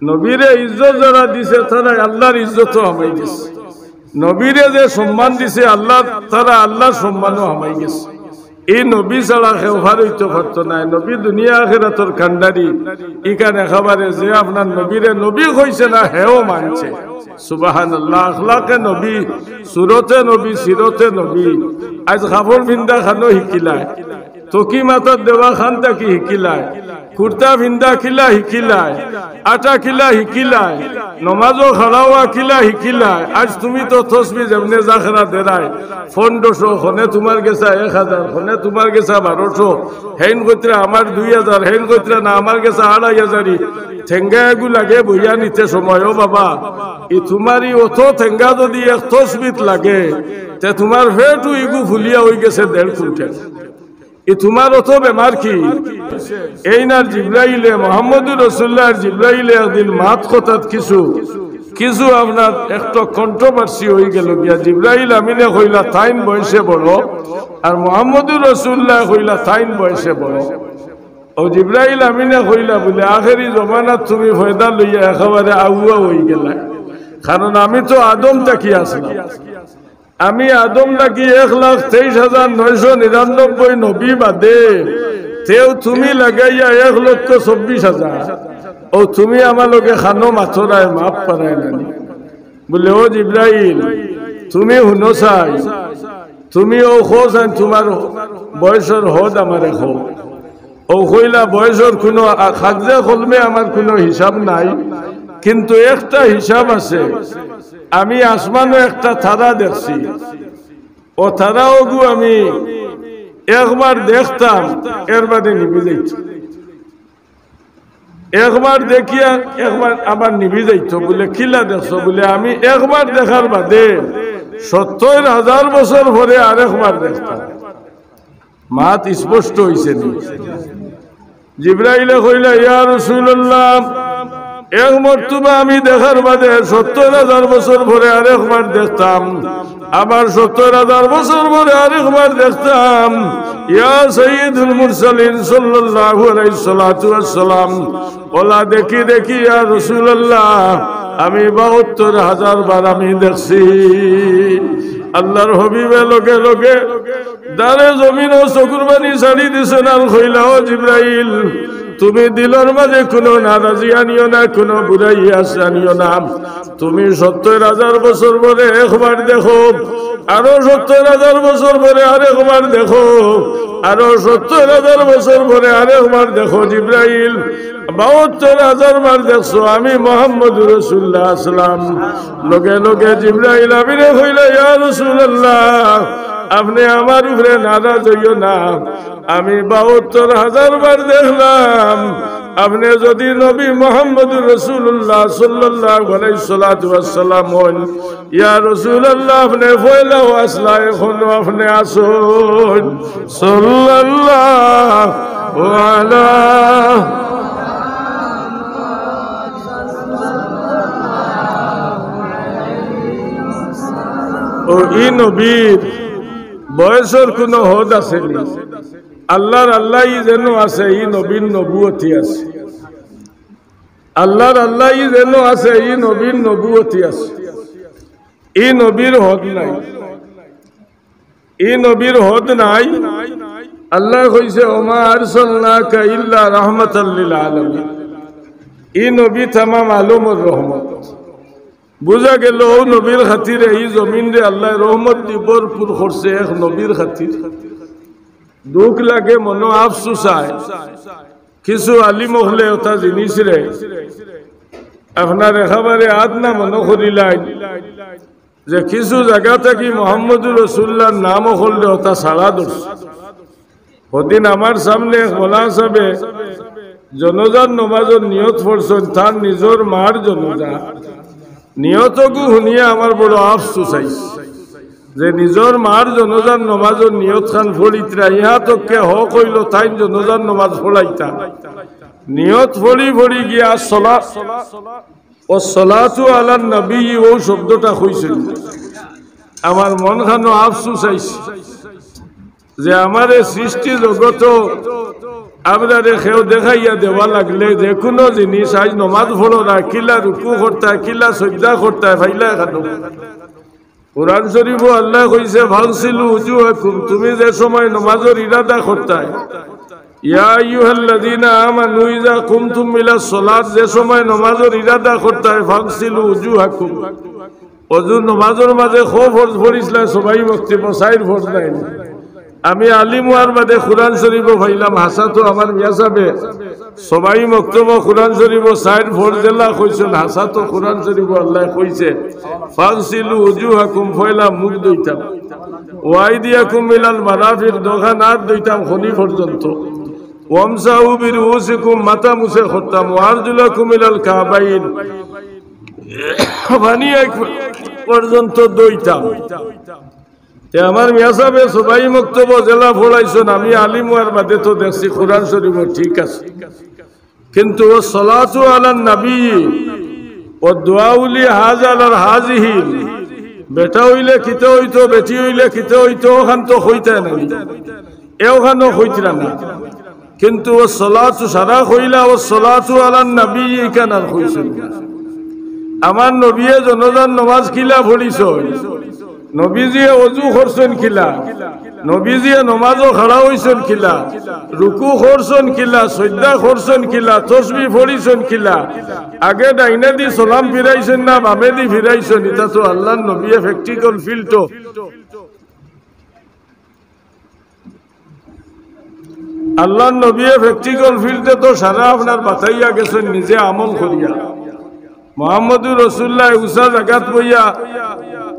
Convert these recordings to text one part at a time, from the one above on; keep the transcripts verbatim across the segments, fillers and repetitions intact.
নবীরে ইজ্জত যারা দিছে, তারা আল্লাহর ইজ্জতও হামাই গেছে। নবীরে যে সম্মান দিছে আল্লাহ, তারা আল্লাহর সম্মানও হামাই গেছে। এই নবী ছাড়া কেউ পার অইতো পারতো নায়। নবী দুনিয়া আখেরাতর কান্ডারি। ইখান একেবারে যে আপনার নবীরে নবী কইছে না, হেও মানছে। সুবহানাল্লাহ। আখলাকে নবী, সুরতে নবী, সিরতে নবী। আইজ কাপড় পিন্দা খানো হিকিলায়, তকি মাথাত দেওয়া খান থাকি হিকিলায়, কুর্তা পিন্দা কিলা হিকিলায়, আটা কিলা হিকিলায়, নমাজো খাড়া অওয়া কিলা হিকিলায়। আইজ তুমি তো তসবি যেমনে জাখরা দেরায়, পনেরোশো, খনে তুমার গেছা এক হাজার, খনে তুমার গেছা বারোশো, হেইন কইতরা আমার দুই হাজার, হেইন কইতরা না আমার গেছা আড়াই হাজারি। ঠেঙ্গা এগু লাগে বইয়া নিতে সময়, ও বাবা, ই তুমার ই অত ঠেঙ্গা যদি এক তসবিত লাগে, তে তুমার পেটও ইগু ফুলিয়া অইগেছে দেড় কুইন্টাল। ই তুমার অত বেমার কি? এইন আর জিব্রাইলে, মোহাম্মদুর রসুল্লাহ আর জিব্রাইলে একদিন মাত কথাত কিছু, কিছু আপনার একটু কন্ট্রোভার্সি অইগেলো গিয়া। জিব্রাইল আমিনে কইলা তাইন বয়সে বড়, আর মোহাম্মদুর রসুল্লাহ কইলা তাইন বয়সে বড়। অউ জিব্রাইল আমিনে কইলা বুলে, আখেরি জমানাত তুমি পয়দা লইয়া একেবারে আগুয়া অইগেলায়, কারণ আমি তো আদম থাকি আছলাম। আমি আদম থাকি এক লাখ তেইশ হাজার নয়শো নিরানব্বই নবী বাদে, তেউ তুমি লাগাইয়া এক লক্ষ চব্বিশ হাজার। অউ তুমি আমার লগে খানো মাতরায়, মাফ পারায় নানি। বুলে, ও জিব্রাইল, তুমি হুনো চাই, তুমি অউ কও চাই তুমার বয়সর হদ আমারে কও। অউ কইলা, বয়সর কুনু আ-, কাগজে কলমে আমার কুনু হিসাব নাই, কিন্তু একটা হিসাব আছে। আমি আসমানো একটা তারা দেখছি, অউ তারা অগু আমি একবার দেখতাম, এর বাদে নিবি যাইতো। একবার দেখিয়া একবার আবার নিবি যাইতো। বুলে, কিলা দেখছো? বুলে, আমি একবার দেখার বাদে সত্তইর হাজার বছর পরে আরেকবার দেখতাম। মাত স্পষ্ট অইছে নি? জিব্রাইলে কইলা, ইয়া রাসূলুল্লাহ, এক মর্তবা আমি দেখার বাদে সত্তইর হাজার বছর পরে আরেকবার দেখতাম, আবার সত্তইর হাজার বছর পরে আরেকবার দেখতাম। ইয়া সাইয়্যিদুল মুরসালিন সাল্লাল্লাহু আলাইহিস সালাতু ওয়াস সালাম, অলা দেখি দেখি ইয়া রাসূলুল্লাহ, আমি বাহাত্তর হাজার বার আমি দেখছি। আল্লাহর হাবিবে লগে লগে দারে জমিনো চকুর পানি ছাড়ি দিছইন আর কইলা, ও জিব্রাইল, তুমি দিলর মাঝে কুনু নারাজি আনিও না, কুনু বুরাই আশা আনিও না। তুমি সত্তইর হাজার বছর পরে একবার দেখো, আরো সত্তইর হাজার বছর পরে আরেকবার দেখো, আরো সত্তইর হাজার বছর পরে আরেকবার দেখো। জিব্রাইল, বাহাত্তর হাজার বার দেখছো, আমি মুহাম্মদুর রাসূলুল্লাহ আসলাম। লগে লগে জিব্রাইল আমিনে কইলা, ইয়া রাসূলুল্লাহ, আপনে আমার উপরে নারাজ অইও না, আমি বাহাত্তর হাজার বার দেখলাম। আপনে যদি নবী মুহাম্মদুর রাসূলুল্লাহ সাল্লাল্লাহু আলাইহিস সালাতু ওয়াস সালাম অইন, ইয়া রাসূলুল্লাহ, আপনে পয়লাও আছলা, এখনো আপনে আছইন। সাল্লাল্লাহু আলা। অউ ই নবীর বয়সর কুনু হদ আছে নি? আল্লাহর আল্লাহ ই যেন আছে, ই নবীর নবুয়তি আছে। আল্লাহর আল্লাহ ই যেন আছে, ই নবীর নবুয়তি আছে। ই নবীর হদ নাই, ই নবীর হদ নাই। আল্লায় কইছে, ওমা আরসালনাকা ইল্লা রাহমাতাল লিল আলামিন। ই নবী তামাম আলমর রহমত। বুঝা গেল, অউ নবীর খাতিরে ই জমিনরে আল্লায় রহমত দি ভরপুর করছে, এক নবীর খাতির। দুখ লাগে, মনো আফসুস অয়। কিছু আলিম অকলে অতা জিনিসরে আপনার একেবারে আদনা মনো করিলাইন যে কিছু জাগা থাকি মুহাম্মদুর রাসূলুল্লাহর নাম অকলরে অতা ছাড়া ধরছে। হদিন আমার সামনে এক মৌলানা সাবে জনাজার নমাজর নিয়ত পড়ছইন, তার নিজর মার জনাজা। নিয়তগু হুনিয়া আমার বড় আফসুস অইছে যে নিজর মার জনাজার নমাজর নিয়তখান পড়িতরা, ইহা তো কে হক অইলো তাইন জনাজার নমাজ পড়াইতা। নিয়ত পড়ি পড়ি গিয়া সলা-, ওয়াসসালাতু আলান নবী, অউ শব্দটা কইছইন। আমার মনখানো আফসুস অইছে যে আমারে সৃষ্টি জগতো আমরারে কেউ দেখাইয়া দেওয়া লাগলে যে কুনু জিনিস, আইজ নমাজ পড়ো না, কিলা রুকু করতায়, কিলা সইজদা করতায়, ফাইলা খানো। কোরআন শরীফো আল্লায় কইছে, "ফাগসিলু উজুহাকুম", তুমি যে সময় নমাজর ইরাদা করতায়, "ইয়া আইয়ুহাল্লাযীনা আমানু ইযা কুমতুম ইলাস সালাত", যে সময় নমাজর ইরাদা করতায়, "ফাগসিলু উজুহাকুম", অজু নমাজর মাঝে কয় ফরজ পড়িছলায়, সবাই মক্তবো চাইর ফরজ নায় নি? আমি আলিম অওয়ার বাদে কোরআন শরীফো পাইলাম, হাছা তো আমার মিয়া সাবে সবাই মক্তবো কোরআন শরীফো চাইর ফরজ যেলা কইছইন, হাছা তো কোরআন শরীফো আল্লায় কইছে, "ফাগসিলু উজুহাকুম", পয়লা মুখ ধইতাম, "ওয়া আইদিয়াকুম ইলাল মারাফিক", দুখান আত ধইতাম খনি পর্যন্ত, "ওয়ামসাহু বিরুউসিকুম", মাথা মুছে করতাম, "ওয়া আরজুলাকুম ইলাল কাবাইন", পানি এক পর্যন্ত ধইতাম। তে আমার মিয়া সাবে সবাই মক্তবো যেলা পড়াইছইন, আমি আলিম অওয়ার বাদে তো দেখছি কোরআন শরীফো ঠিক আছে, কিন্তু "ওয়াস সালাতু আলান নবী ওয়াদ দুআউ লি হাযা আলাল হাযিহি", বেটা অইলে কিতা অইতো, বেটি অইলে কিতা অইতো, অখান তো কইতায় নানি, এ অখানও কইতরা না। কিন্তু "ওয়াস সালাতু", সারা কইলা, "ওয়াস সালাতু আলান নবী", ইখান আর কইছইন না। আমার নবীয়ে জনাজার নমাজ কিলা পড়িছইন, নবীজিয়ে অজু করছইন কিলা, নবীজিয়ে নমাজো খাড়া অইছইন কিলা, রুকু করছইন কিলা, সইজদা করছইন কিলা, তসবিহ পড়িছইন কিলা, আগে ডাইনেদি সালাম ফিরাইছইন না বামেদি ফিরাইছইন, ইতা তো আল্লার নবীয়ে practical field তো আল্লার নবীয়ে practical field-এ তো সারা আপনার বাতাইয়া গেছইন নিজে আমল করিয়া। মুহাম্মদুর রাসূলুল্লাহ উচা জাগাত বইয়া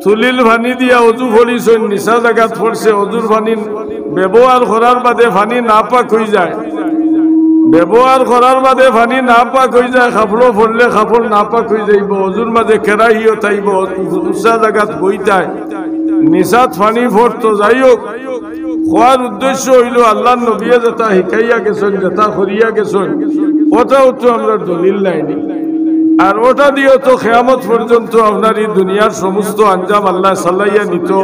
তুলির পানি দিয়া অজু পড়িছইন, নিচা জাগাত পড়ছে, অজুর পানি ব্যবহার করার বাদে পানি নাপাক অইযায়, ব্যবহার করার বাদে পানি নাপাক অইযায়, কাপড়ো পড়লে কাপড় নাপাক অইযাইবো, অজুর মাঝে কেরাহিও থাইবো, উচা জাগাত বইতায়। নিচাত পানি পড়তো। যাই হোক, কওয়ার উদ্দেশ্য অইলো আল্লার নবীয়ে যেটা হিকাইয়া গেছইন, যেটা করিয়া গেছইন, ওটাও তো আমরার দলিল নাইনি। আর ওটা দিয়াও তো কিয়ামত পর্যন্ত আপনার ই দুনিয়ার সমস্ত আঞ্জাম আল্লায় চালাইয়া নিতো।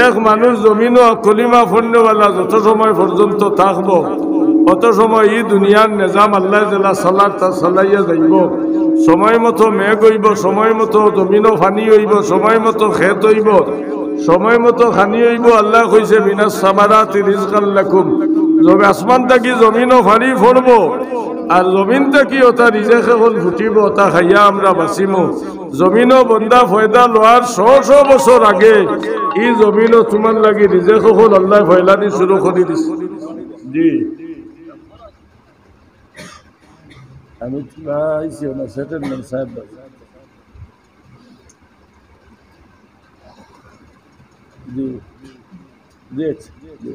এক মানুষ জমিনো কলিমা পড়নেওয়ালা যত সময় পর্যন্ত থাকবো, অত সময় ই দুনিয়ার নিজাম আল্লায় যেলা চালার তা চালাইয়া যাইবো। সময় মতো মেঘ অইবো, সময় মতো জমিনো পানি অইবো, সময় মতো খেত অইবো, সময় মতো খানি অইবো। আল্লায় কইছে, "মিনাস সামারাতি রিজকাল লাকুম।" জমি, আসমান থাকি জমিনো পানি পড়বো, আর জমিন থাকি ওটা রিজেক অকল ফুটিবো, ওটা খাইয়া আমরা বাঁচিমু। জমিনো বন্দা পয়দা লওয়ার শ শ বছর আগে ই জমিনো তুমার লাগি রিজেক অকল আল্লায় ফয়লানি শুরু করি দিছে। জি। আমি তো আইছি না, সেটেলমেন্ট সাহেব। জি, জি, জি।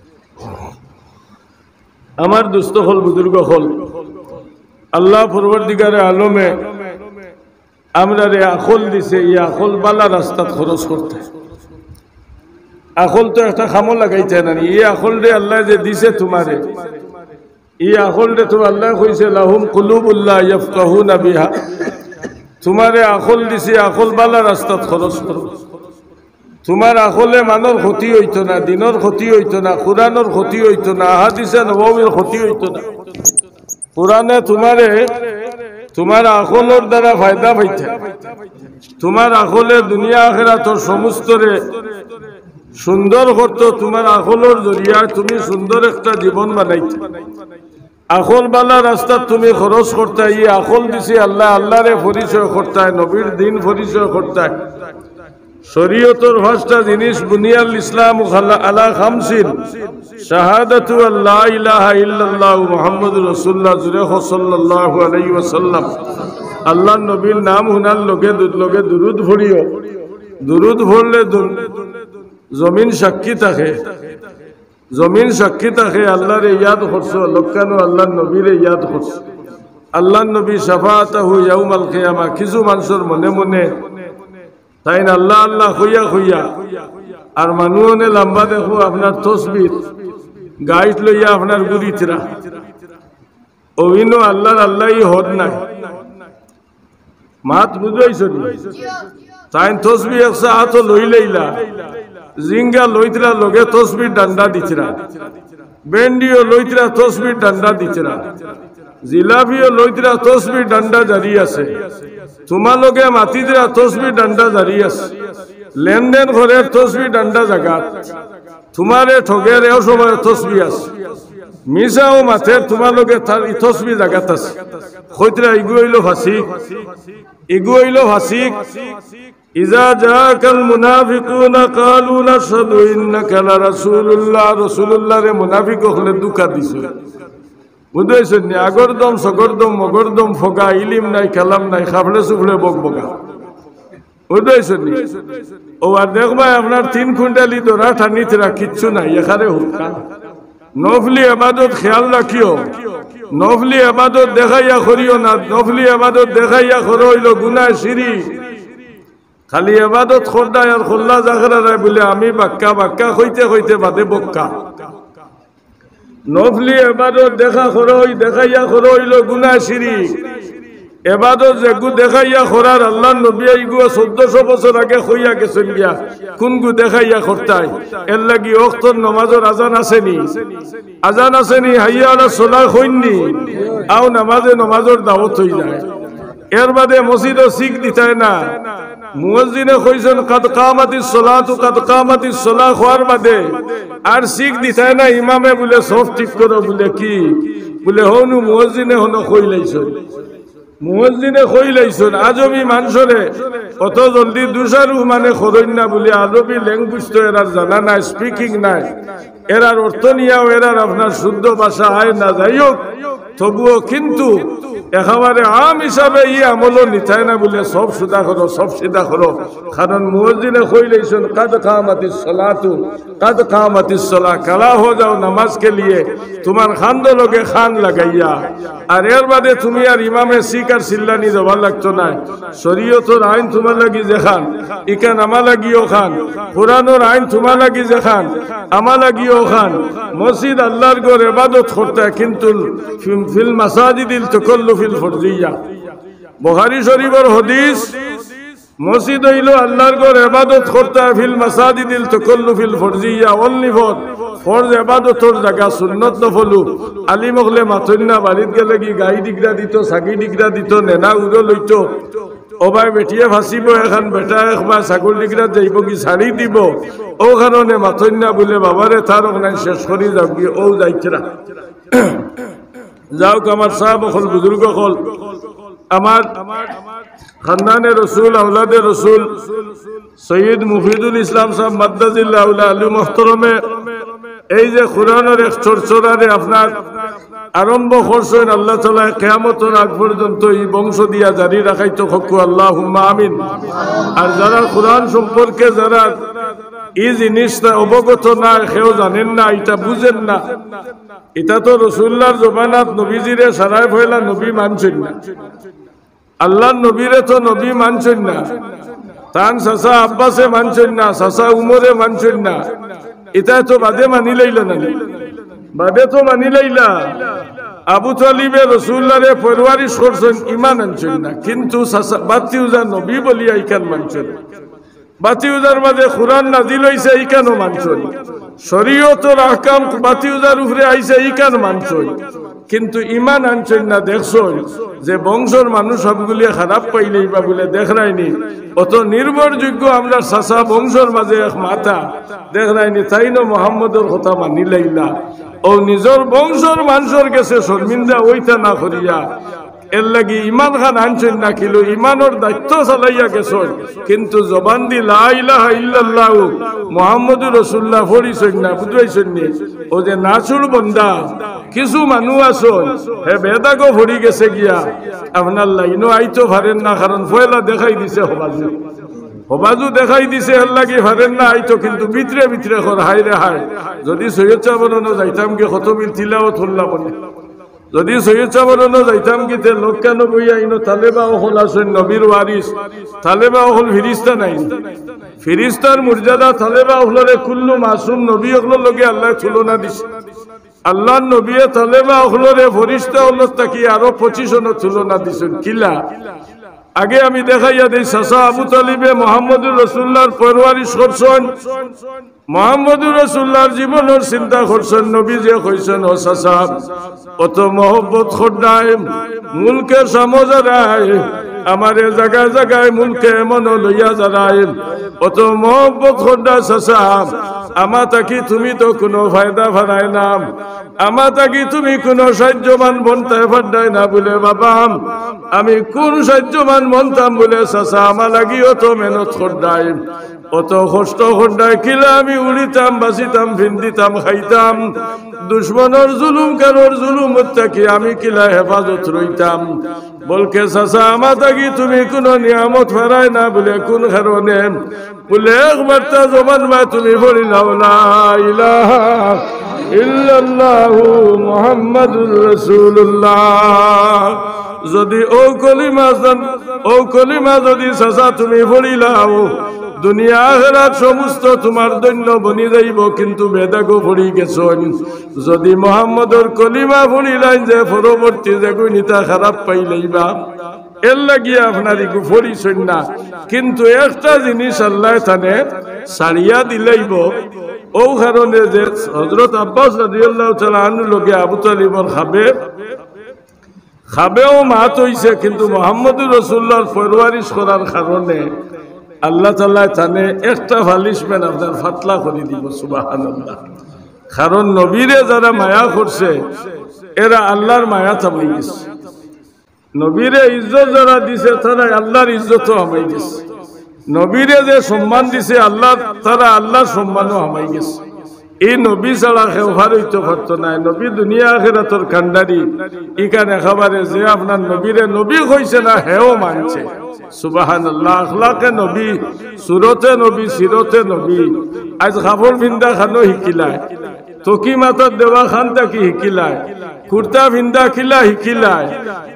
আমার দোস্ত অকল, বুজুর্গ অকল, আল্লাহ পরওয়ারদিগারে আলমে আমরারে আকল দিছে, ই আকল বালা রাস্তাত খরচ করতে। আকল তো একটা কামো লাগাইতে নানি, ই আকলরে আল্লায় যে দিছে তুমারে, ই আকলরে তো আল্লায় কইছে, "লাহুম কুলুবুল লা ইয়াফকাহুনা বিহা।" তুমারে আকল দিছি, আকল বালা রাস্তাত খরচ করো। তুমার আকলে মানষর ক্ষতি অইতো না, দিনর ক্ষতি অইতো না, কুরআনর ক্ষতি অইতো না, আহাদিসে নববীর ক্ষতি অইতো না। কুরআনে তুমারে, তুমার আকলর দ্বারা ফায়দা পাইতা। তুমার আকলে দুনিয়া আখেরাতর সমস্তরে সুন্দর করতো, তুমার আকলর জরিয়ায় তুমি সুন্দর একটা জীবন বানাইতা। আকল বালা রাস্তাত তুমি খরচ করতায়, ই আকল দিছে আল্লায়, আল্লারে পরিচয় করতায়, নবীর দিন পরিচয় করতায়। শরীয়তর পাঁচটা জিনিস, বুনিয়াল ইসলামু আলা, আলা খামসিন, শাহাদাতু আল্লা ইলাহা ইল্লাল্লাহু মুহাম্মাদুর রাসূলুল্লাহ, জুরে কও সাল্লাল্লাহু আলাইহি ওয়াসাল্লাম। আল্লার নবীর নাম হুনার লগে দু-, লগে দুরুদ পড়িও। দুরুদ পড়লে দু-, জমিন সাক্ষী থাকে। জমিন সাক্ষী থাকে, আল্লারে ইয়াদ করছো, লক্কানো আল্লার নবীরে ইয়াদ করছো। আল্লার নবী শাফাআতাহু ইয়াউমাল কিয়ামা, কিছু মানষর মনে মনে তাইন আল্লা আল্লা কইয়া কইয়া, আর মানু অনে লাম্বা দেখো আপনার তসবির গাইট লইয়া আপনার ঘুরিতরা। অউ ইনো আল্লার আল্লা ই হদ নাই। মাত বুঝাইছো নি? তাইন তসবি একসা আতো লইলাইলা, জিঙ্গা লইতরা লগে তসবির ডান্ডা দিতরা। বেন্ডিও লইতরা তসবির ডান্ডা দিতরা, জিলাপিও লইতরা তসবির ডান্ডা জারি আছে, তুমার লগে মাতিতরা তসবির ডান্ডা জারি আছে, লেনদেন করের তসবির ডান্ডা জাগাত, তুমারে ঠগের এও সময় তসবি আছে, মিছাও মাতের তুমার লগে তার ই তসবি জাগাত আছে। কইতরা ইগু অইলো ফাসিক, ইগু অইলো ফাসিক। إذا جاءك المنافقون قالوا نشهد إنك لرسول الله, রসুলুল্লাহরে মুনাফিক অকলে ধুকা দিছে। বুঝাইছইন নি? আগর দম, সগর দম, মগর দম, ফগা, ইলিম নাই, কালাম নাই, খাফড়ে সুফড়ে বক বকা। বুঝাইছইন নি? ও আর দেখবায় আপনার তিন কুইন্টালি ধরা টানিতরা কিচ্ছু নাই, এখানে হুক্কা। নফলি এবাদত খেয়াল রাখিও, নফলি এবাদত দেখাইয়া করিও না, নফলি এবাদত দেখাইয়া করো অইলো গুনায় শিরিক। খালি এবাদত কররায় আর কল্লা জাগরারায় বুলে আমি বাক্কা, বাক্কা কইতে কইতে বাদে বক্কা। নফলি এবাদত দেখা করো, ওই দেখাইয়া করো অইলো গুনায় শিরিক। এবাদত যেগু দেখাইয়া করার আল্লার নবী ইগু চৌদ্দশো বছর আগে কইয়া গেছইন গিয়া, কুনগু দেখাইয়া করতায়। এরলাগি অক্তর নমাজর আজান আছে নি? আজান আছে নি? হাইয়া আলাস সালাহ কইন নি? আও নমাজে নমাজর দাওত অইযায়। এরবাদে মসজিদো শিক দিতায় না। মুয়াজ্জিনে কইছইন, "কাদ কামাতিস সালাতু, কাদ কামাতিস সালাহ" কওয়ার বাদে আর শিক দিতায় না। ইমামে বুলে, "সফ ঠিক করো।" বুলে, "কি?" বুলে, "হউনু মুয়াজ্জিনে হনো কইলাইছইন।" মুয়াজ্জিনে কইলাইছইন, আজমি মানষরে অত জলদি দুষারোপ মানে করইন না বুলে, আরবি language তো এরার জানা নাই, speaking নাই, এরার অর্থ নিয়াও এরার আপনার শুদ্ধ ভাষা আয় না। যাই হোক, তবুও কিন্তু একেবারে আম হিসাবে ই আমলও নিতায় না বুলে, সফ সুদা করো, সফ সিধা করো। কারণ মুয়াজ্জিনে কইলাইছইন, "কাদ কামাতিস সালাতু, কাদ কামাতিস সালাহ, খাড়া হো যাও নামাজ কে লিয়ে, তুমার কান্দো লগে কান লাগাইয়া।" আর এরবাদে তুমি আর ইমামে শিক আর চিল্লানি দেওয়া লাগতো নায়। শরীয়তর আইন তুমার লাগি যেখান, ইখান আমার লাগি অখান। কোরআনর আইন তুমার লাগি যেখান, আমার লাগি অখান। মসজিদ আল্লার ঘর, এবাদত করতায়, কিন্তু ফিল, ফিল মাসাজিদিল তাকাল্লুফিল ফরজিয়া। বুখারী শরীফর হাদিস, মসজিদ অইলো আল্লার ঘর, এবাদত করতায় ফিল মাসাজিদিল তাকাল্লুফিল ফরজিয়া, only for ফরজ এবাদতর জাগা, সুন্নত নফলউ। আলিম অকলে মাতইন না, বাড়িত গেলেগি গাই ডিগরা দিতো, ছাগি ডিগরা দিতো, নেনা উরো লইতো। ও ভাই, বেটিয়ে ফাঁসিবো এখান, বেটা একবার ছাগল ডিগরাত যাইবোগি, ছাড়ি দিবো। অউ কারণে মাতইন না বুলে, বাবারে তার অখান শেষ করি যাওগি, অউ যাইতরা। যাউক আমার সাব অকল, বুজুর্গ অকল, আমার খান্দানে রসুল, আওলাদে রসুল, সৈয়দ মুফিদুল ইসলাম সাব মাদ্দাজিল্লাহুল আলী মুহতরমে এই যে কোরআনর এক চরচরারে আপনার আরম্ভ করছইন, আল্লাহ তাআলায় কিয়ামতর আগ পর্যন্ত ই বংশ দিয়া জারি রাখাইতো, কউক্কা আল্লাহুম্মা আমিন। আর যারা কোরআন সম্পর্কে যারা ই জিনিসটা অবগত না, কেউ জানেন না, ইটা বুঝেন না, ইটা তো রসুলুল্লাহর জমানাত নবীজিরে সারায় পয়লা নবী মানছইন না। আল্লার নবীরে তো নবী মানছইন না, তান চাচা আব্বাসে মানছইন না, চাচা উমরে মানছইন না, ইতায় তো বাদে মানিলাইলা না নি? বাদে তো মানিলাইলা। আবু তালিবে রসুলুল্লাহরে পরওয়ারিশ করছইন, ইমান আনছইন না, কিন্তু চাচা বাতিউজা নবী বলিয়া ইখান মানছইন। বাতিউজার মাঝে কোরআন নাজিল অইছে, ইখানও মানছইন। শরীয়তর আহকাম বাতিউজার উপরে আইছে, ইখান মানছইন। কিন্তু ইমান আনছইন না। দেখছইন যে বংশর মানুষ সবগুলিয়ে খারাপ পাইলেই বা বুলে, দেখরায়নি, অত নির্ভরযোগ্য আমরার চাচা বংশর মাঝে এক মাথা, দেখরায়নি, তাইনও মোহাম্মদর কথা মানিলাইলা। অউ নিজর বংশর মানষর গেছে শর্মিন্দা অইতা না করিয়া এরলাগি ইমান খান আনছইন না কিলো, ইমানর দায়িত্ব চালাইয়া গেছইন, কিন্তু জবান দি লা ইলাহা ইল্লাল্লাহু মুহাম্মাদুর রাসূলুল্লাহ পড়ছইন না, বুঝছইন নি? অউ যে নাছোড় বন্দা, কিছু মানুষ আছইন, হে বেদাগো পড়ি গেছে গিয়া, আপনার লাইনও আইতো পারের না, কারণ পয়লা দেখাই দিছে হবাজু। হবাজু দেখাই দিছে, এরলাগি পারের না আইতো, কিন্তু ভিতরে ভিতরে কর, হায় রে হায়, যদি সৈয়দ সাবর অনো যাইতাম গি, কত মিল তিলাওয়াত করলা বলে। যদি সৈয়দ সাবর অনো যাইতাম গি, তে লক্কানো বইয়া ইনো তালেবা অকল আছইন, নবীর ওয়ারিস। তালেবা অকল ফিরিস্তা নায়নি? ফিরিস্তার মর্যাদা তালেবা অকলরে কুল্লু মাসুম নবী অকলর লগে আল্লায় তুলনা দিছে। আল্লার নবীয়ে তালেবা অকলরে ফিরিস্তা অকলর থাকি আরো পঁচিশ অনো তুলনা দিছইন। কিলা? আগে আমি দেখাইয়া দেই, চাচা আবু তালিবে মোহাম্মদুর রসুল্লাহর পরওয়ারিশ করছইন, মোহাম্মদুর রসুল্লাহর জীবনর চিন্তা করছইন। নবীজিয়ে কইছইন, "ও চাচা, অত মহব্বত কররায়, মুলকে শামো যারায়, আমারে জাগায় জাগায় মুলকে ইয়ামনো লইয়া যারায়, অত মহব্বত কররায় চাচা, আমা থাকি তুমি তো কুনু ফায়দা ফারায় না, আমা থাকি তুমি কুনু সাহায্যবান বনতায় পাররায় না।" বুলে, "বাবা, আমি কুন সাহায্যবান বনতাম?" বুলে, "চাচা, আমা লাগি অত মেহনত কররায়, অত কষ্ট কররায়, কিলা আমি উড়িতাম, বাচিতাম, ফিন্দিতাম, খাইতাম, দুশমনর জুলুম, কারোর জুলুম থাকি আমি কিলা হেফাজত রইতাম?" বলকে, "চাচা, আমা থাকি তুমি কুনু নিয়ামত ফারায় না।" বুলে, "কুন কারণে?" বুলে, "একবারতা জবান বায় তুমি পড়িলাও, লা ইলাহা ইল্লাল্লাহু মুহাম্মাদুর রাসূলুল্লাহ। যদি অউ কলিমা জান-, অউ কলিমা যদি চাচা তুমি পড়িলাও, দুনিয়া আখেরাত সমস্ত তুমার ধন্য বনি যাইবো, কিন্তু বেদাগো পড়ি গেছইন। যদি মোহাম্মদর কলিমা পড়িলাইন যে পরবর্তী যেগুইন ইতা খারাপ পাইলাইবা।" এর লাগিয়া আপনার ইগু পড়িছইন না, কিন্তু একটা জিনিস আল্লায় তানে ছাড়িয়া দিলাইবো। অউ কারণে যে হযরত আব্বাস রাদিয়াল্লাহু তাআলা আনহুর লগে আবু তালিবর খাবে, খাবেও মাত অইছে, কিন্তু মোহাম্মদুর রাসূলুল্লাহর পরওয়ারিশ করার কারণে আল্লাহ তাআলায় তানে একটা punishment আপনার পাতলা করি দিবো। সুবহানাল্লাহ। কারণ নবীরে যারা মায়া করছে, এরা আল্লাহর মায়াত হামাই গেছে। নবীরে ইজ্জত যারা দিছে, তারা আল্লাহর ইজ্জতও হামাই গেছে। নবীরে যে সম্মান দিছে আল্লাহ, তারা আল্লাহর সম্মানও হামাই গেছে। এই নবী ছাড়া কেউ পার অইতো পারতো নায়। নবী দুনিয়া আখেরাতর কান্ডারি। ইখান একেবারে যে আপনার নবীরে নবী কইছে না, হেও মানছে। সুবহানাল্লাহ। আখলাকে নবী, সুরতে নবী, সিরতে নবী। আইজ কাপড় ফিন্দা খানো হিকিলায়, টুকি মাথাত দেওয়া খান থাকি হিকিলায়, কুর্তা ফিন্দা কিলা হিকিলায়,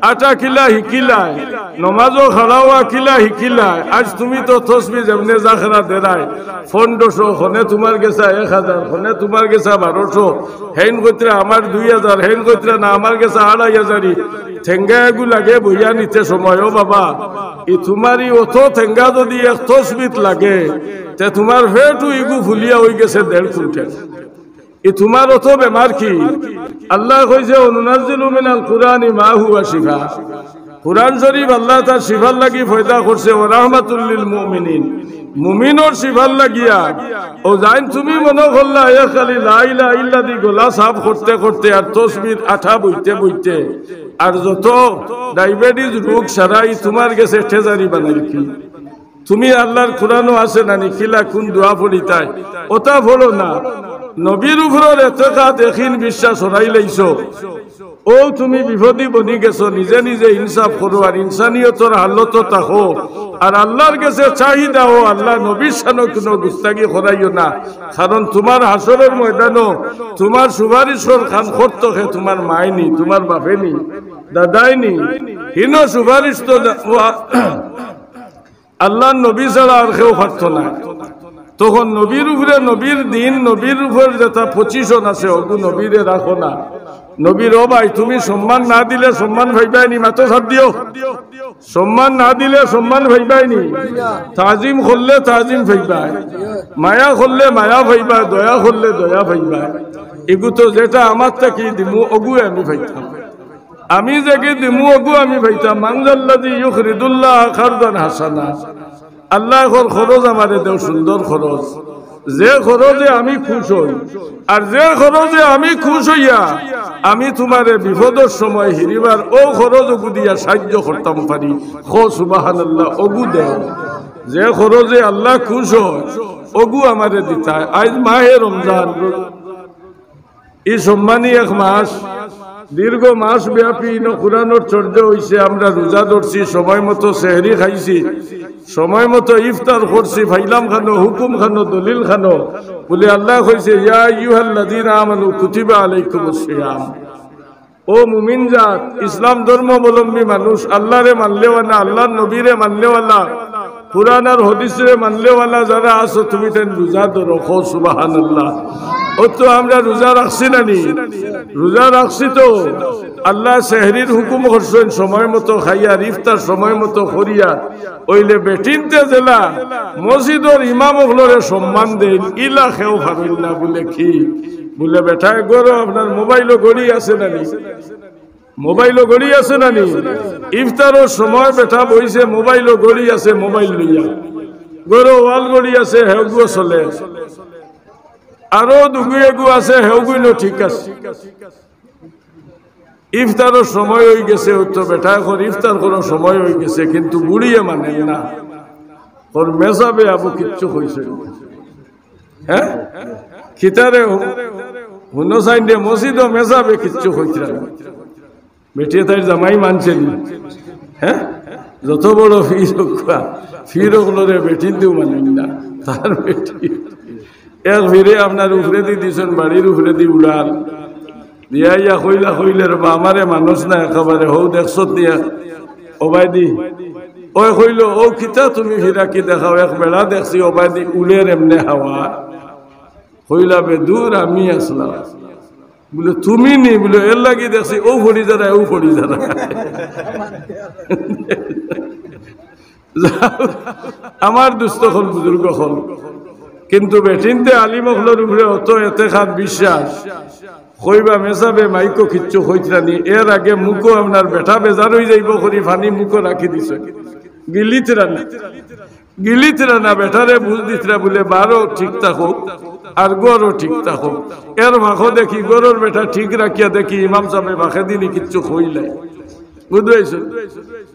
আটা কিলা হিকিলায়, নমাজো খাড়া অওয়া কিলা হিকিলায়। আইজ তুমি তো তসবি যেমনে জাখরা দেরায়, পনরোশো, খনে তুমার গেছে এক হাজার, খনে তুমার গেছে বারোশো, হেইন কইতরা আমার দুই হাজার, হেইন কইতরা না আমার গেছে আড়াই হাজারি। ঠেঙ্গা এগু লাগে বইয়া নিতে সময়, ও বাবা, ই তুমার ই অত ঠেঙ্গা যদি এক তসবিত লাগে, তে তুমার পেটও ইগু ফুলিয়া অইগেছে দেড় কুইন্টাল। ই তুমার অত বেমার কি? আল্লায় কইছে, "ওয়া নুনাজ্জিলু মিনাল কুরআনি মা হুয়া শিফা।" কুরআন শরীফ আল্লায় তার শিফার লাগি পয়দা করছে, "ওয়া রাহমাতুল লিল মুমিনিন।" মুমিনর শিফার লাগিয়া। অউ যাইন তুমি মনো করলায়, এ খালি লা ইলাহা ইল্লা দি গলা সাফ করতে করতে আর তসবির আঠা বইতে বইতে আর যত ডায়াবেটিস রোগ সারাই তুমার গেছে ট্রেজারি বানাইল কি? তুমি আল্লাহর কুরআনো আছে নানি, কিলা কুন দোয়া পড়িতায়, অতা পড়ো না। নবীর উপরর এতেকাদ, একিন, বিশ্বাস হারাইলাইছো, অউ তুমি বিপদি বনি গেছো। নিজে নিজে ইনসাফ করো আর ইনসানিয়তর হালতো থাকো। আর আল্লাহর গেছে চাহিদা, ও আল্লাহ, নবীর শানো কুনু গুস্তাগি করাইও না, কারণ তুমার হাশরর ময়দানো তুমার সুপারিশর কাম করতো কে? তুমার মায় নি, তুমার বাপে নি, দাদায় নি, হিনো সুপারিশ তো দা-, ওয়া-, আল্লাহর নবী ছাড়া আর কেউ পারতো না। তখন নবীর উপরে, নবীর দিন, নবীর উপর যেটা position আছে, অগু নবীরে রাখো না। নবীর, ও ভাই, তুমি সম্মান না দিলে সম্মান পাইবায় নি, মাতো সাথ দিও। সম্মান না দিলে সম্মান পাইবায় নি। তাজিম করলে তাজিম পাইবায়, মায়া করলে মায়া পাইবায়, দয়া করলে দয়া পাইবায়। ইগু তো যেটা আমার থাকি দিমু, অগুয়ে আমি পাইতাম। আমি যেগি দিমু, অগু আমি পাইতাম। মান যাল্লাযী ইউকরিদুল্লাহা কারদান হাসানা। আল্লাহ, অখন খরচ আমারে দেও, সুন্দর খরচ, যে খরচে আমি খুশ অই, আর যে খরচে আমি খুশ অইয়া আমি তুমারে বিপদর সময় হিরিবার অউ খরচ অগু দিয়া সাহায্য করতাম পারি। কও সুবহানাল্লাহ, অগু দেও। যে খরচে আল্লাহ খুশ অয়, অগু আমারে দিতায়। আইজ মাহে রমজান, ই সম্মানী এক মাস, দীর্ঘ মাস ব্যাপী ইনো কুরআনর চর্চা অইছে। আমরা রোজা ধরছি, সময় মতো সেহরি খাইছি, সময় মতো ইফতার করছি, পাইলাম খানো, হুকুম খানো, দলিল খানো। বলে আল্লায় কইছে, "ইয়া আইয়ুহাল্লাযীনা আমানু কুতিবা আলাইকুমুস সিয়াম।" ও মুমিন জাত, ইসলাম ধর্মাবলম্বী মানুষ, আল্লারে মাননেওয়ালা, আল্লার নবীরে মাননেওয়ালা, কুরআন আর হাদিসরে মাননেওয়ালা যারা আছো, তুমি তাইন রোজা ধরো, কও সুবহানাল্লাহ। অউ তো আমরা রোজা রাখছি না নি? রোজা রাখছি তো। আল্লায় সেহরির হুকুম করছইন, সময় মতো খাইয়ার, ইফতার সময় মতো করিয়ার। অইলে বেটিন্তে যেলা মসজিদর ইমাম অকলরে সম্মান দেইন, ইলা কেউ পারইন না। বুলে কি? বুলে, বেটায়, ঘরো আপনার মোবাইলো ঘড়ি আছে না নি? মোবাইলো ঘড়ি আছে না নি? ইফতারর সময় বেটা বইছে, মোবাইলো ঘড়ি আছে, মোবাইল লইয়া। ঘরো ওয়াল ঘড়ি আছে, হেউগুও চলে। আরো দুগু এগু আছে, হেউগুইনও ঠিক আছে। ইফতারর সময় অইগেছে, অউ তো বেটায় কর ইফতার করার সময় অইগেছে, কিন্তু বুড়িয়ে মানইন না। কর মেসাবে আবু কিচ্ছু কইছইন না। হে? কিতারে হু-, হুনো চাইন দে, মসজিদো মেসাবে কিচ্ছু কইতরা না। বেটিয়ে তাইর জামাই মানছে নি? হে? যত বড় ফির অউক্কা, ফির অকলরে বেটিন্তেউ মানইন না। তার বেটি এক ফিরে আপনার উপরেদি দিছইন, বাড়ির উপরেদি উড়াল দিয়া ইয়া কইলা, কইলে, "রে বা, আমারে মানুষ না একেবারে, হউ দেখছত দিয়া, ওবায়দি।" অউ কইলো, "অউ কিতা তুমি ফিরাকি দেখাও, এক বেড়া দেখছি, ওবায়দি উড়ের এমনে হাওয়া।" কইলা, "বে দূর, আমি আছলাম।" বুলে, "তুমি নি?" বুলে, "এর লাগি দেখছি, অউ পড়ি যারা, অউ পড়ি যারা।" আমার দুস্ত অকল, বুজুর্গ অকল, কিন্তু বেটিন্তে আলিম অকলর উপরে অত এতেকাদ বিশ্বাস, কইবা মেসাবে মাইকো কিচ্ছু কইতরা নি, এর আগে মুখো আপনার বেটা বেজার অইযাইবো করি পানি মুখো রাখি দিছে, গিলিতরা না, গিলিতরা না, বেটারে বুঝ দিতরা বুলে বারো ঠিক থাকো, আর ঘরো ঠিক থাকো। এর ফাঁকো দেখি ঘরর বেটা ঠিক রাখিয়া দেখি ইমাম সাবে ফাঁকেদি নি কিচ্ছু কইলাই। বুঝছো?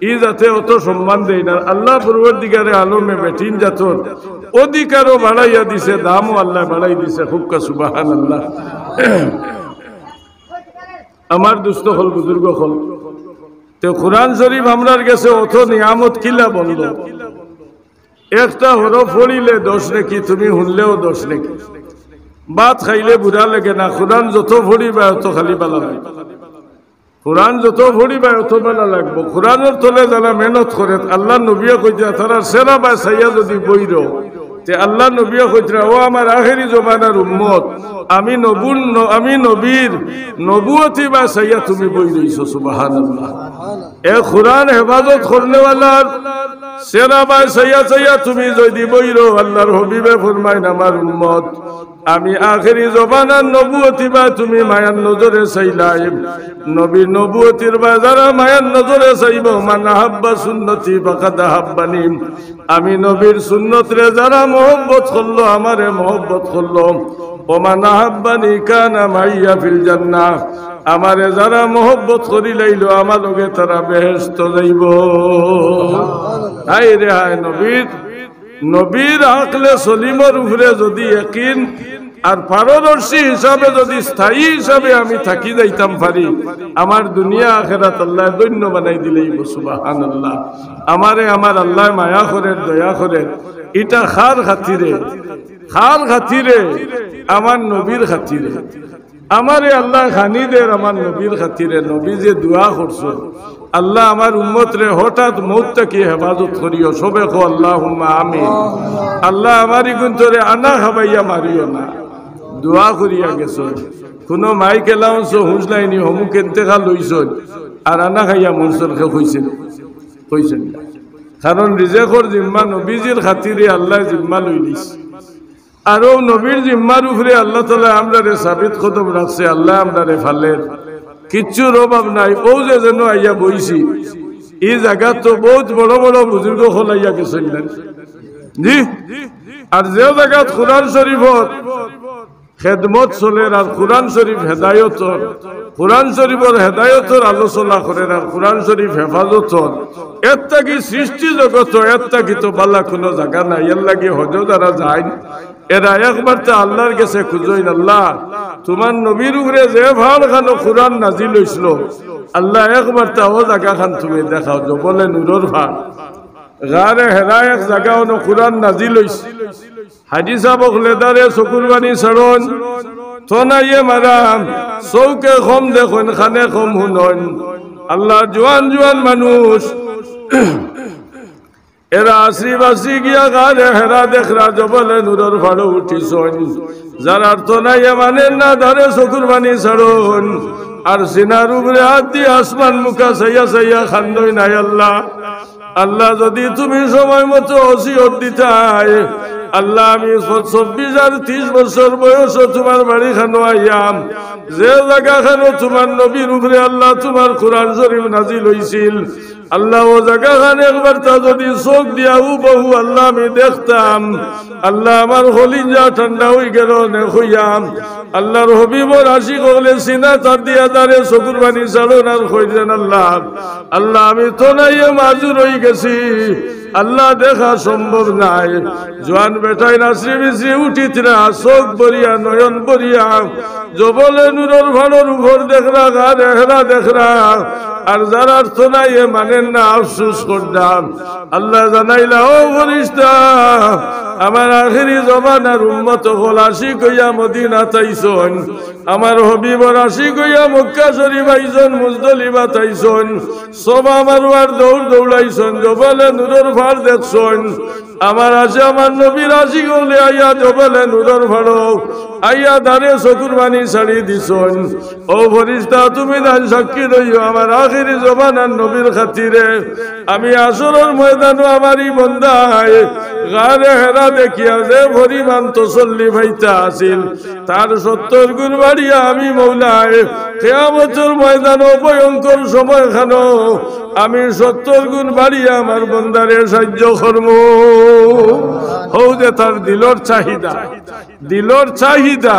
ই যাতে অত সম্মান দেইন না। আল্লাহ পরওয়ারদিগারে আলমে বেটিন জাতর অধিকারও বাড়াইয়া দিছে, দামও আল্লায় বাড়াই দিছে। কউক্কা সুবহানাল্লাহ। আমার দুস্ত অকল, বুজুর্গ অকল, তে কুরআন শরীফ আমরার গেছে অত নিয়ামত, কিলা বললো? একটা হরফ পড়িলে দশ নেকি, তুমি হুনলেও দশ নেকি। ভাত খাইলে বুরা লাগে না, কুরআন যত পড়িবা অত খালি ভালা লাগে। কুরআন যত পড়িবা অত ভালা লাগবো। কুরআনর তলে যারা মেহনত করে, আল্লাহর নবীয়ে কইতরা, তারার চেহারা বায় চাইয়া যদি বইরো, তে আল্লাহর নবীয়ে কইতরা, "ও আমার আখেরি জমানার উম্মত, আমি নবুর ন-, আমি নবীর নবুয়তি বায় চাইয়া তুমি বই রইছো।" সুবহানাল্লাহ। এ কুরআন হেফাজত করনেওয়ালার চেহারা বায় চাইয়া চাইয়া তুমি যদি বইরো, আল্লাহর হাবিবে ফরমাইন, "আমার উম্মত, আমি আখেরি জমানার নবুয়তি বায় তুমি মায়ার নজরে চাইলায়।" নবীর নবুয়তির বায় যারা মায়ার নজরে চাইবো, "মান আহাব্বা সুন্নতি ফাকাদ আহাব্বানি।" আমি নবীর সুন্নতরে যারা মহব্বত করলো, আমারে মহব্বত করলো। "ওমান আহাব্বানি কানা মাইয়া ফিল জান্নাহ।" আমারে যারা মহব্বত করিলাইলো, আমার লগে তারা বেহেশত যাইবো। হায় রে হায়, নবীর, নবীর আকলে সলিমর উপরে যদি একিন আর পারদর্শী হিসাবে যদি স্থায়ী হিসাবে আমি থাকি যাইতাম পারি, আমার দুনিয়া আখেরাত আল্লায় ধন্য বানাই দিলাইবো। সুবহানাল্লাহ। আমারে আমার আল্লায় মায়া করের, দয়া করের। ইটা কার খাতিরে? কার খাতিরে? আমার নবীর খাতিরে। আমারে আল্লায় খানি দের আমার নবীর খাতিরে। নবী যে দোয়া করছো, "আল্লাহ, আমার উম্মতরে হঠাৎ মউত থাকি হেফাজত করিও।" সবে কও, "আল্লাহুম্মা আমিন।" আল্লাহ, আমার ইগুন্তরে আনা খাবাইয়া মারিও না। দোয়া করিয়া গেছো। কুনু মাইক অ্যানাউন্সও হুনলায়নি, হমুক ইন্তেকাল অইছইন, আর আনা খাইয়া মরছইন, কেউ কইছে নি? কইছে না। কারণ রিজেকর জিম্মা নবীজির খাতিরে আল্লায় জিম্মা লইলিছে। আর অউ নবীর জিম্মার উপরে আল্লাহ তাআলায় আমরারে সাবিত কদম রাখছে, আল্লায় আমরারে ফালের। কিচ্ছুর অভাব নাই। অউ যে যেন আইয়া বইছি, ই জাগাত তো বউত বড় বড় বুজুর্গ অকল আইয়া গেছইন না? জি। আর যে জাগাত কুরআন শরীফর খেদমত চলের আর কুরআন শরীফ হেদায়তর, কুরআন শরীফর হেদায়তর আলোচনা করের আর কুরআন শরীফ হেফাজতর, এর থাকি সৃষ্টি জগত, এর থাকি তো বালা কুনু জাগা নাই। এর লাগি হজো যারা যাইন, এরা একবারতা আল্লাহর গেছে খুজইন, "আল্লাহ, তুমার নবীর উপরে যে ফাড়খানো কুরআন নাজিল অইছিল, আল্লাহ, একবারতা অউ জাগাখান তুমি দেখাও।" জবলে নূরর ফাড়, গারে হেরা এক জাগা, অনো কুরআন নাজিল অইছে। হাজি সাব অকলে দারে চকুর পানি ছাড়ইন, তনাইয়ে মারা, চউখে কম দেখইন, কানে কম হুনইন। আল্লাহ, জোয়ান জোয়ান মানুষ, এরা আছড়ি বাছড়ি গিয়া গারে হেরা দেখরা, জবলে নূরর ফাড়ো উঠিছইন। যারার তনাইয়ে মানের না, দারে চকুর পানি ছাড়ইন। আর সিনার উপরে আত দি আসমান মুখা চাইয়া চাইয়া কান্দইন, আয় আল্লাহ, আল্লাহ, যদি তুমি সময় মতো ওসিয়ত দিতায়, আল্লাহ, আমি ছ-, চব্বিশ আর ত্রিশ বছর বয়সো তুমার বাড়ি খানো আইয়াম, যে জাগা খানো তুমার নবীর উপরে আল্লাহ তুমার কোরআন শরীফ নাজিল অইছিল, আল্লাহ, ও জাগা খান একবার তা যদি চোখ দিয়া হুবহু আল্লাহ আমি দেখতাম, আল্লাহ, আমার কলিজা ঠান্ডা অইগেলো অনে কইয়াম। আল্লাহর হাবিবর আশিক অকলে সিনা তার দিয়া দারে চকুর পানি ছাড়ইন আর কইরা, আল্লাহ, আল্লাহ, আমি তনাইয়ে মাজুর অইগেছি, আল্লাহ, দেখা সম্ভব নায়। জোয়ান বেটাইন আছড়ি বিছড়ি উঠিতরা, চোখ ভরিয়া, নয়ন ভরিয়া, জবলে নূরর ফাড়র উপর দেখরা, গারে হেরা দেখরা, আর যারার তনাইয়ে মানের না আফসুস কররা। আল্লাহ জানাইলা, ও ফিরিস্তা, আমার আখেরি জমানার উম্মত অকল আশিক অইয়া মদিনাত আইছইন, আমার হাবিবর আশিক অইয়া মক্কা শরীফ আইছইন, মুজদলিফাত আইছইন, সফা মারওয়ার দৌড় দৌড়াইছইন, জবলে নূরর ফাড় দেখছইন। আমার আশে আমার নবীর আশিক অকলে আইয়া জবলে নূরর ফাড়ো আইয়া দারে চকুর পানি ছাড়ি দিছইন। ও ফিরিস্তা, তুমি তান সাক্ষী রইও, আমার আখেরি জমানার নবীর খাতিরে আমি হাশরর ময়দানো আমার ই বন্দায় গারে হেরা দেখিয়া যে পরিমাণ তসল্লি পাইতা আছিল, তার সত্তর গুণ বাড়িয়া আমি মওলায় কিয়ামতর ময়দানো ভয়ঙ্কর সময় খানো আমি সত্তর গুণ বাড়িয়া আমার বন্দারে সাহায্য করমু। হউ যে তার দিলর চাহিদা, দিলর চাহিদা,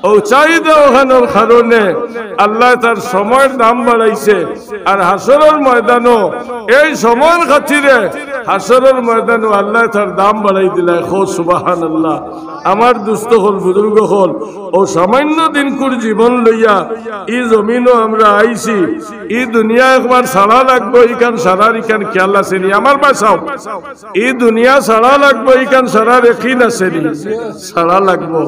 অউ চাহিদা অখানর কারণে আল্লায় তার সময়র দাম বাড়াইছে। আর হাশরর ময়দানো এই সময়র খাতিরে হাশরর ময়দানো আল্লায় তার দাম বাড়াই দিলায়। কও সুবহানাল্লাহ। আমার দুস্ত অকল, বুজুর্গ অকল, অউ সামান্য দিনকুর জীবন লইয়া ই জমিনো আমরা আইছি। ই দুনিয়া একবার ছাড়া লাগবো, ইখান ছাড়ার ইখান খিয়াল আছে নি? আমার বায় চাও, ই দুনিয়া ছাড়া লাগবো, ইখান ছাড়ার একিন আছে নি? ছাড়া লাগবো।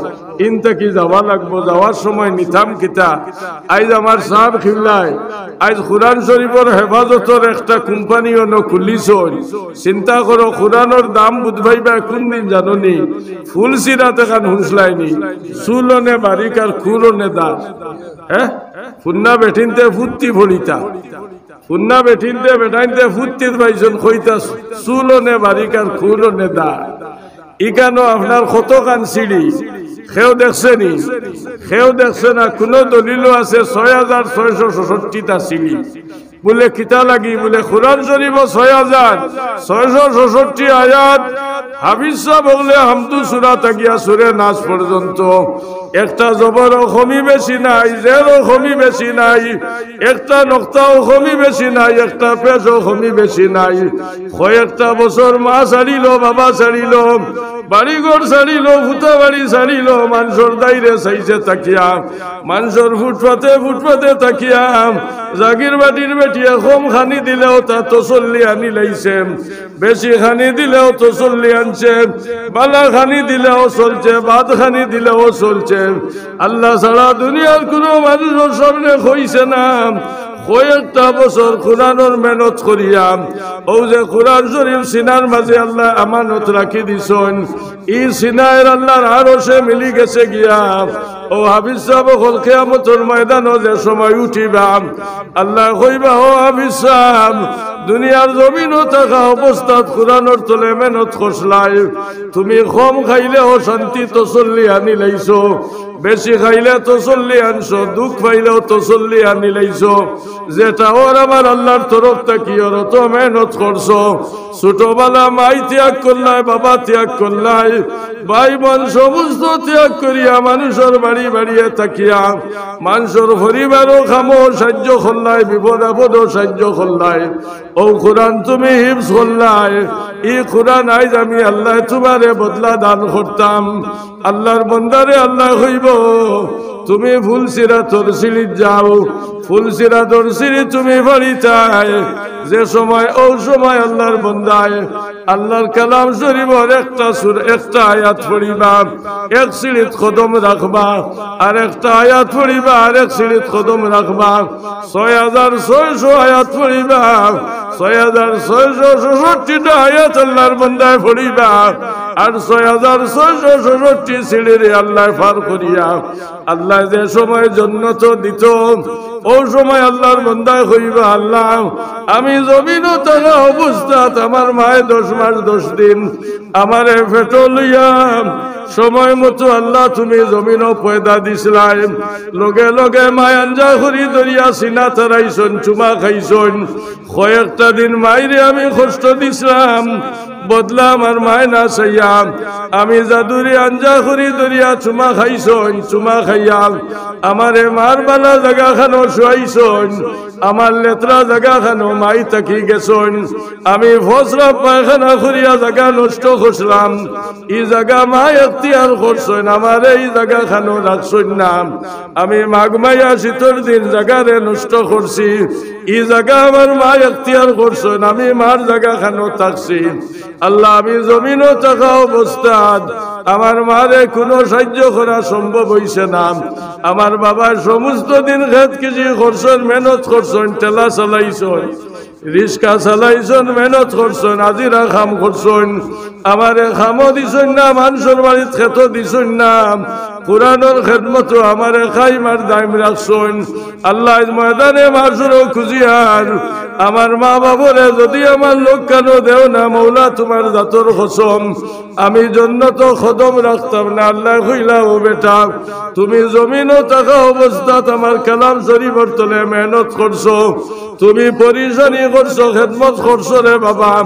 ইন থাকি যাওয়া লাগবো, যাওয়ার সময় নিতাম কিতা? আইজ আমার সাব কিবলায় আইজ কোরআন শরীফর হেফাজতর একটা কোম্পানি অনো খুলিছইন। চিন্তা করো, কোরআনর দাম বুঝবাইবা কোন দিন জানো নি? ফুল সিরাত এখান হুঁসলাইনি, চুল অনে বারিক আর খুর অনে দার। হ্যাঁ, ফুন্না বেটিন্তে ফুত্তি ফড়িতা, ফুন্না বেটিন্তে বেটাইন্তে ফুত্তিত পাইছইন, কইতা চুল অনে বারিক আর খুর অনে দার। ইখানো আপনার কতখান সিঁড়ি, কেউ দেখছে নি? কেউ দেখছে না। কুনো দলিলও আছে ছয় হাজার ছয়শো ছষট্টিটা সিঁড়ি। বুলে, কিতা লাগি? বুলে, কোরআন শরীফো ছয় হাজার ছয়শো ছষট্টি আয়াত, হাফিজ সাব অকলে হামদু সুরা থাকিয়া সুরে নাস পর্যন্ত একটা জবরও কমি বেশি নাই, জেরও কমি বেশি নাই, একটা নক্তাও কমি বেশি নাই, একটা পেশও কমি বেশি নাই। কয়েকটা বছর মা ছাড়িলো, বাবা ছাড়িলো, বাড়িঘর ছাড়িলো, ফুতা বাড়ি ছাড়িলো, মানষর দাইরে চাইছে থাকিয়া, মানষর ফুটপাতে ফুটপাতে থাকিয়া, জাগির বাটির বেটিয়ে কম খানি দিলেও তা তসল্লি আনিলাইছে। বেশি খানি দিলেও তসল্লি আনছে, বালা খানি দিলেও চলছে, বাদ খানি দিলেও চলছে। আল্লাহ ছাড়া দুনিয়ার কুনো মানষর সামনে কইছে না, কয়েকটা বছর কোরআনর মেহনত করিয়া, অউ যে কোরআন শরীফ সিনার মাঝে আল্লায় আমানত রাখি দিছইন, ই সিনায় আল্লাহর আরশে মিলি গেছে গিয়া। অউ হাফিজ সাব অকল কিয়ামতর ময়দানো যে সময় উঠিবা, আল্লায় কইবা, ও হাফিজ সাব, দুনিয়ার জমিনো থাকা অবস্থাত কোরআনর তলে মেহনত করছলায়, তুমি কম খাইলেও শান্তি তসল্লি আনিলাইছো, বেশি খাইলে তসল্লি আনছো, দুখ পাইলেও তসল্লি আনিলাইছো। যেটা অর আমার আল্লাহর তরফ থাকি অর, অত মেহনত করছো। ছোটবেলা মাই ত্যাগ করলায়, বাবা ত্যাগ করলায়, ভাই বোন সমস্ত ত্যাগ করিয়া মানষর বাড়ি বাড়িয়ে থাকিয়া, মানষর পরিবারও কামো সাহায্য করলায়, বিপদ আপদও সাহায্য করলায়। অউ কোরআন তুমি হিফজ করলায়, ই কোরআন আইজ আমি আল্লায় তুমারে বদলা দান করতাম। আল্লাহর বন্দারে আল্লায় কইবো, তুমি ফুলসিরাতর সিঁড়িত যাও, ফুলসিরাতর সিঁড়ি তুমি ফাড়িতায়, যে সময়, অউ সময় আল্লাহর বন্দায় আল্লাহর কালাম শরীফর একটা সুর, একটা আয়াত পড়িবা, এক সিঁড়িত কদম রাখবা, আর একটা আয়াত পড়িবা, আর এক সিঁড়িত কদম রাখবা। ছয় হাজার ছয়শো আয়াত পড়িবা, ছয় হাজার ছয়শো ছষট্টিটা আয়াত আল্লাহর বন্দায় পড়িবা, আর ছয় হাজার ছয়শো ছষট্টি সিঁড়িরে আল্লায় পার করিয়া আল্লায় যে সময় জন্নত দিত, অউ সময় আল্লাহর বন্দায় কইবা, "আল্লাহ, আমি জমিনো থাকা অবস্থাত আমার মায়ে দশ মাস দশ দিন আমারে পেটো লইয়া সময় মতো আল্লাহ তুমি জমিনো পয়দা দিছলায়।" লগে লগে মায় আঞ্জা করি ধরিয়া সিনা তারাইছইন, চুমা খাইছইন। কয়েকটা দিন মাইরে আমি কষ্ট দিছলাম, বদলা আমার মায় না চাইয়া, আমি যাদুরে আঞ্জা করি ধরিয়া চুমা খাইছইন, চুমা খাইয়া আমারে মার বালা জাগাখানো শুয়াইছইন, আমার লেতরা জাগাখানো মাই থাকি গেছইন। আমি ফসরা পায়খানা করিয়া জাগা নষ্ট করছলাম, ই জাগা মায় এখতিয়ার করছইন, আমারে ই জাগাখানো রাখছইন না। আমি মাঘ মাইয়া শীতর দিন জাগারে নষ্ট করছি, ই জাগা আমার মায় এখতিয়ার করছইন, আমি মার জাগাখানো থাকছি। আল্লাহ, আমি জমিনো থাকা অবস্থাত আমার মারে কুনু সাইয্য করা সম্ভব অইছে না। আমার বাবায় সমস্ত দিন খেত কৃষি করছইন, মেহনত করছইন, ঠেলা চালাইছইন, রিক্সা চালাইছইন, মেহনত করছইন, হাজিরা কাম করছইন। আমারে কামো দিছইন না, মানষর বাড়িত খেতো দিছইন না। কোরআনর খেদমতো আমারে কায়েম আর দায়েম রাখছইন। আল্লাহ, আইজ ময়দানে মাশরো খুজিয়ার আমার মা বাবারে যদি আমার লগে কানো দেও না, মওলা, তুমার জাতর কসম, আমি জন্নতো কদম রাখতাম না। আল্লায় কইলা, "ও বেটা, তুমি জমিনো থাকা অবস্থাত আমার কালাম শরীফর তলে মেহনত করছো, তুমি পরিশানি করছো, খেদমত করছো রে বাবা,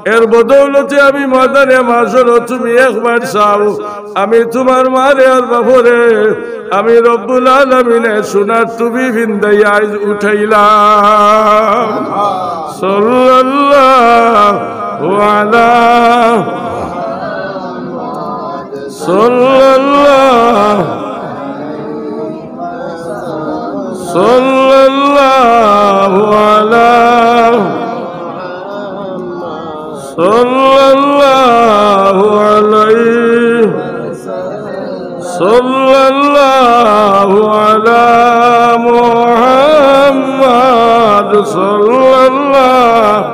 এর বদৌলতে আমি ময়দানে মাশরো তুমি একবার চাও, আমি তুমার মারে আর বাপরে আমি রব্বুল আলামিনে সোনার টুপি ফিন্দাইয়া আইজ উঠাইলাম।" সাল্লাল্লাহু আলা, সাল্লাল্লাহু, সাল্লাল্লাহু আলা, সাল্লাল্লাহু আলাইহি, সাল্লাল্লাহু আলা মুহাম্মাদ, সাল্লাল্লাহু,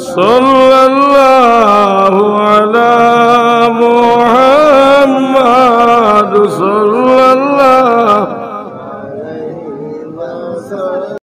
সাল্লাল্লাহু আলা মুহাম্মাদ।